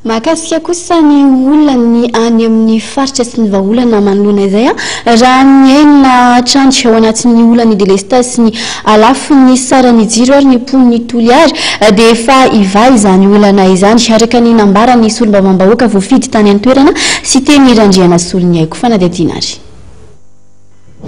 Mahakasika kosa ny olan'ny any amin'ny faritra sy ny vahaolana manoloana izay, raha miaina hatrany ao anatin'ny olan'ny delestazy sy ny halafon'ny saran'ny jiro ary ny mponin'i Toliara dia efa hivaha izany olana izany, araka ny nambaran'ny solombavambahoaka voafidy tany an-toerana Siteny Randrianasoloniaiko. Fanadihadiana ary.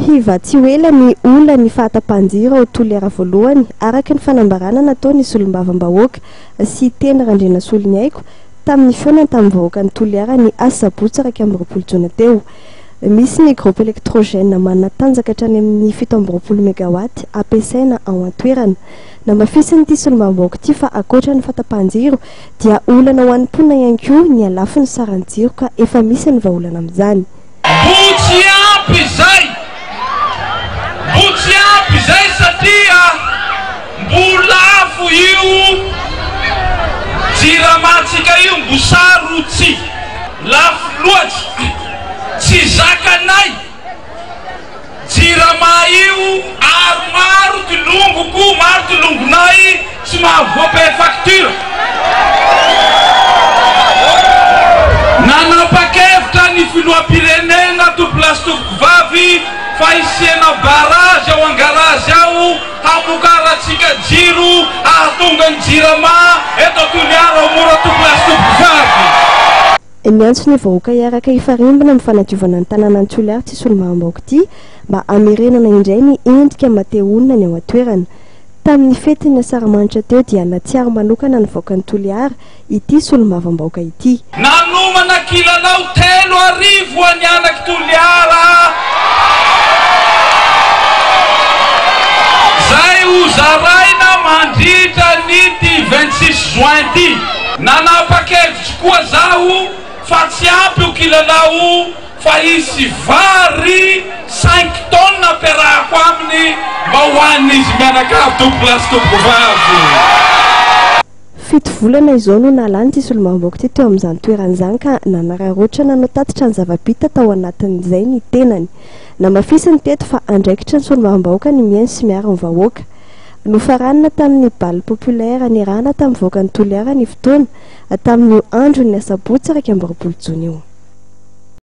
Hivaha tsy ho ela ny olan'ny fahatapahan-jiro ao Toliara voalohany, araka ny fanambarana nataon'ny solombavambahoaka Siteny Randrianasoloniaiko, tamin'ny fihaonany tamin'ny vahoakan'i Toliara ny asabotsy 21 jona teo. Misy ny groupe électrogène manana tanjaka hatrany amin'ny 27 megawatt ampiasaina ao an-toerana. Namafisin'ity solombavambahoaka ity fa ankoatra ny fahatapahan-jiro dia olana ho an'ny mponina ihany koa ny halafon'ny saran'ny jiro ka efa misy ny vahaolana amin'izany. Mbo tsy ampy izay, mbo tsy ampy izay satria mbo lafo io jirama-tsika io, mbo sarotsy, lafo loatry, tsy zakanay. Jirama io ary maro ty longoko, maro ty longonay tsy mahavoapaye facture. Nanapa-kevitra ny filoham-pirenena tompolahy sy tompokovavy fa hisiana barrage ao Angarazy ao hamokarantsika jiro hahatonga ny Jirama eto Toliara ho mora tompolahy sy tompokovavy. Niantso ny vahoaka hiaraka hifarimbona amin'ny fanadiovana ny tanànan'i Toliara ity solombavambahoaka ity mba hamerenana indray ny endrika maha-te-honina ny ao an-toerana. Tamin'ny fetin'ny Asaramanitra teo dia natsiaro manokana ny vahoakan'i Toliara ity solombavambahoaka ity. Nanomana kilalao 3000 ho an'ny anak'i Toliara izay hozaraina mandritra ny ity 26 juin ity. Nanapa-kevitra koa zaho fa tsy ampy io kilalao io fa hisy vary cinq tonnes ampiarahako aminy mba hohanin'izy mianakavy tompokolahy sy tompokovavy. Fito volana izao no nahalany ity solombavambahoaka ity teo amin'izany toerana izany ka nanararaotra nanao tatitra ny zava-bita tao anatin'izay ny tenany. Namafisiny teto fa andraikitry ny solombavambahoaka ny mihaino sy miaro ny vahoaka. Nofaranana tamin'ny bal populaire niarahana tamin'ny vahoakan'i Toliara ny fotoana, tamin'io andron'ny asabotsy 21 jona io.